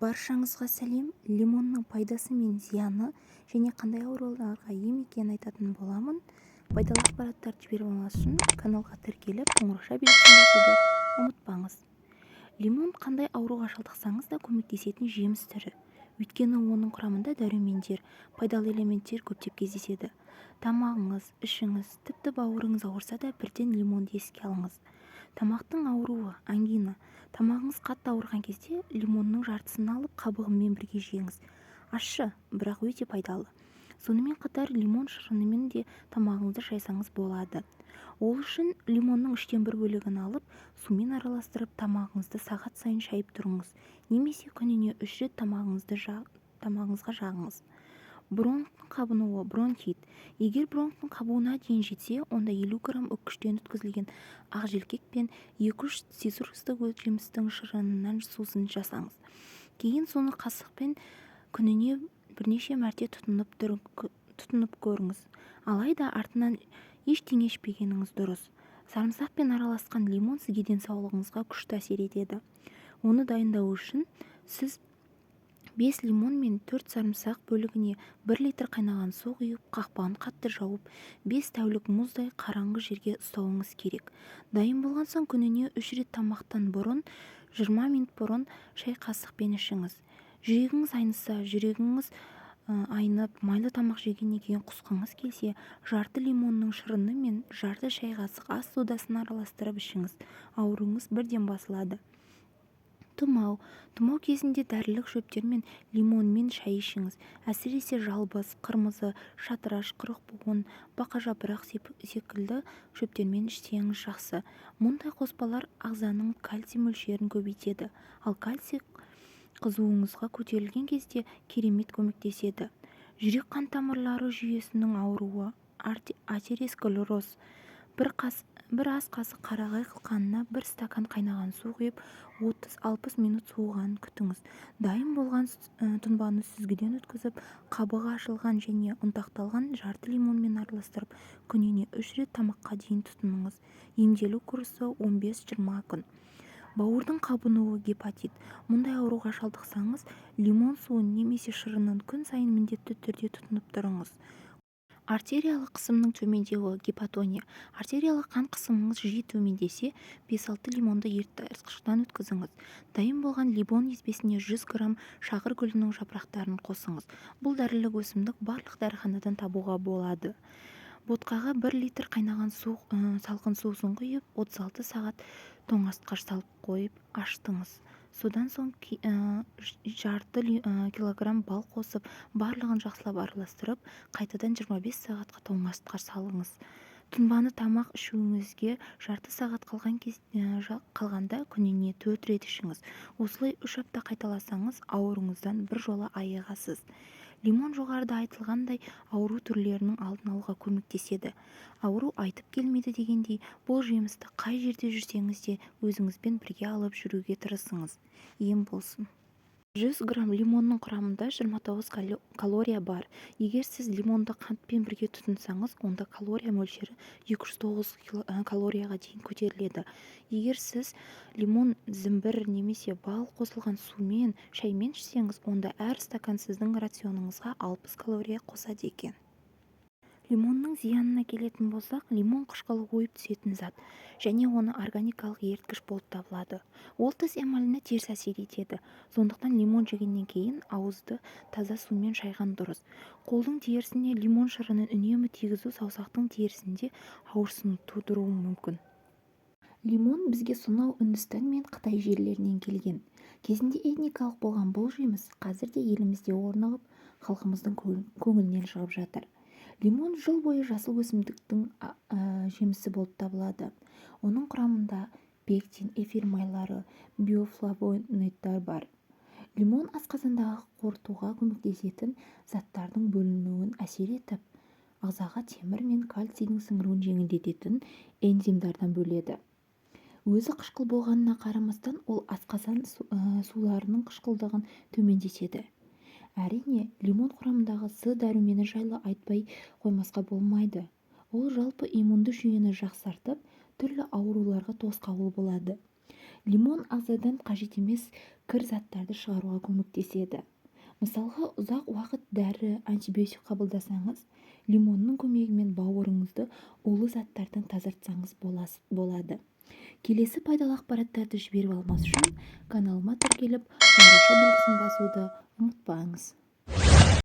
Баршаңызға сәлем! Лимонның пайдасы мен зияны және қандай ауруларға ем екенін айтатын боламын. Пайдалы ақпараттарды жіберіп алмас үшін каналға тіркеліп, қоңыраушаа белгісін басуды ұмытпаңыз. Лимон қандай ауруға шалдықсаңыз да көмектесетін жеміс түрі. Өйткені оның құрамында дәрумендер, пайдалы элементтер көптеп кездеседі. Тамағыңыз, ішіңіз, тіпті бауырыңыз ауырса да бірден лимонды еске алыңыз. Тамақтың ауруы, ангина. Тамағыңыз қатты ауырған кезде лимонның жартысын алып, қабығымен бірге жеңіз. Ащы, бірақ өте пайдалы. Сонымен қатар лимон шырынымен де тамағыңызды шайсаңыз болады. Ол үшін лимонның үштен бір бөлігін алып, сумен араластырып, тамағыңызды сағат сайын шайып тұрыңыз немесе күніне 3 рет тамағыңызға жағыңыз. Бронхтың қабынуы, бронхит. Егер бронхтың қабынуына дейін жетсе, онда 50 грамм үккіштен өткізілген ақжелкек пен 2-3 цитрустық жемістің шырынынан сусын жасаңыз. Кейін соны қасықпен күніне бірнеше мәрте тұтынып көріңіз. Алайда артынан ештеңе ішпегеніңіз дұрыс. Сарымсақпен араласқан лимон сізге денсаулығыңызға күшті әсер етеді. Оны дайындау үшін сіз 5 лимон мен 4 сарымсақ бөлігіне 1 литр қайнаған су құйып, қақпағын қатты жауып, 5 тәулік мұздай қараңғы жерге ұстауыңыз керек. Дайын болған соң күніне 3 рет тамақтан бұрын 20 минут бұрын шай қасықпен ішіңіз. Жүрегіңіз айныса, жүрегіңіз айнып, майлы тамақ жегеннен кейін құсқыңыз келсе, жарты лимонның шырыны мен жарты шай қасық ас содасын араластырып ішіңіз. Ауруыңыз бірден басылады. Тұмау. Тұмау кезінде дәрілік шөптер мен лимонмен шай ішіңіз. Әсіресе жалбыз, қырмызы, шатыраш, қырықбуын, бақажапырақ секілді шөптермен ішсеңіз жақсы. Мұндай қоспалар ағзаның кальций мөлшерін көбейтеді. Ал кальций қызуыңызға көтерілген кезде керемет көмектеседі. Жүрек-қан тамырлары жүйесінің ауруы, атеросклероз. Бір ас қасық қарағай қылқанына бір стакан қайнаған су құйып, 30-60 минут суығанын күтіңіз. Дайын болған тұнбаны сүзгіден өткізіп, қабығы ашылған және ұнтақталған жарты лимонмен араластырып, күніне 3 рет тамаққа дейін тұтыныңыз. Емделу курсы 15-20 күн. Бауырдың қабынуы, гепатит. Мұндай ауруға шалдықсаңыз, лимон суын немесе шырынын күн сайын міндетті түрде тұтынып тұрыңыз. Артериялық қысымның төмендеуі, гипотония. Артериялық қан қысымыңыз жиі төмендесе, 5-6 лимонды артқыштан өткізіңіз. Дайын болған лимон езбесіне 100 грамм шағыр гүлінің жапырақтарын қосыңыз. Бұл дәрілік өсімдік барлық дәріханадан табуға болады. Ботқаға 1 литр қайнаған су, салқын сусын құйып, 36 сағат тоңазытқыш салып қойып аштыңыз. Содан соң жарты килограмм бал қосып, барлығын жақсылап араластырып, қайтадан 25 сағатқа тоңазытқыш салыңыз. Тұнбаны тамақ ішуіңізге жарты сағат қалғанда күніне 4 рет ішіңіз. Осылай 3 апта қайталасаңыз, ауруыңыздан бір жола айығасыз. Лимон жоғарыда айтылғандай ауру түрлерінің алдын алуға көмектеседі. Ауру айтып келмейді дегендей, бұл жемісті қай жерде жүрсеңіз де өзіңізбен бірге алып жүруге тырысыңыз. Ем болсын. 100 грамм лимонның құрамында 29 калория бар. Егер сіз лимонды қантпен бірге тұтынсаңыз, онда калория мөлшері 209 калорияға дейін көтеріледі. Егер сіз лимон, зімбір немесе бал қосылған сумен, шаймен ішсеңіз, онда әр стакан сіздің рационыңызға 60 калория қосады екен. Лимонның зиянына келетін болсақ, лимон қышқылы ойып түсетін зат және оны органикалық еріткіш болып табылады. Ол тіс эмаліне теріс әсер етеді. Сондықтан лимон жегеннен кейін ауызды таза сумен шайған дұрыс. Қолдың терісіне лимон шырынын үнемі тигізу саусақтың терісінде ауырсыну тудыруы мүмкін. Лимон бізге сонау Үндістан мен Қытай жерлерінен келген. Кезінде этникалық болған бұл жеміс қазір де елімізде орнығып, халқымыздың көңілінен шығып жатыр. Лимон жыл бойы жасыл өсімдіктің жемісі болып табылады. Оның құрамында пектин, эфир майлары, биофлавоноидтар бар. Лимон асқазандағы қорытуға көмектесетін заттардың бөлінуін әсер етіп, ағзаға темір мен кальцийдің сіңіруін жеңілдететін энзимдардан бөледі. Өзі қышқыл болғанына қарамастан, ол асқазан суларының қышқылдығын төмендетеді. Әрине, лимон құрамындағы С дәрумені жайлы айтпай қоймасқа болмайды. Ол жалпы иммунды жүйені жақсартып, түрлі ауруларға тосқауыл болады. Лимон ағзадан қажет емес кір заттарды шығаруға көмектеседі. Мысалға, ұзақ уақыт дәрі, антибиотик қабылдасаңыз, лимонның көмегімен бауырыңызды улы заттардан тазартсаңыз болады. Келесі пайдалы ақпараттарды жіберіп алмас үшін каналыма тіркеліп, қоңырауша белгісін басуды ұмытпаңыз.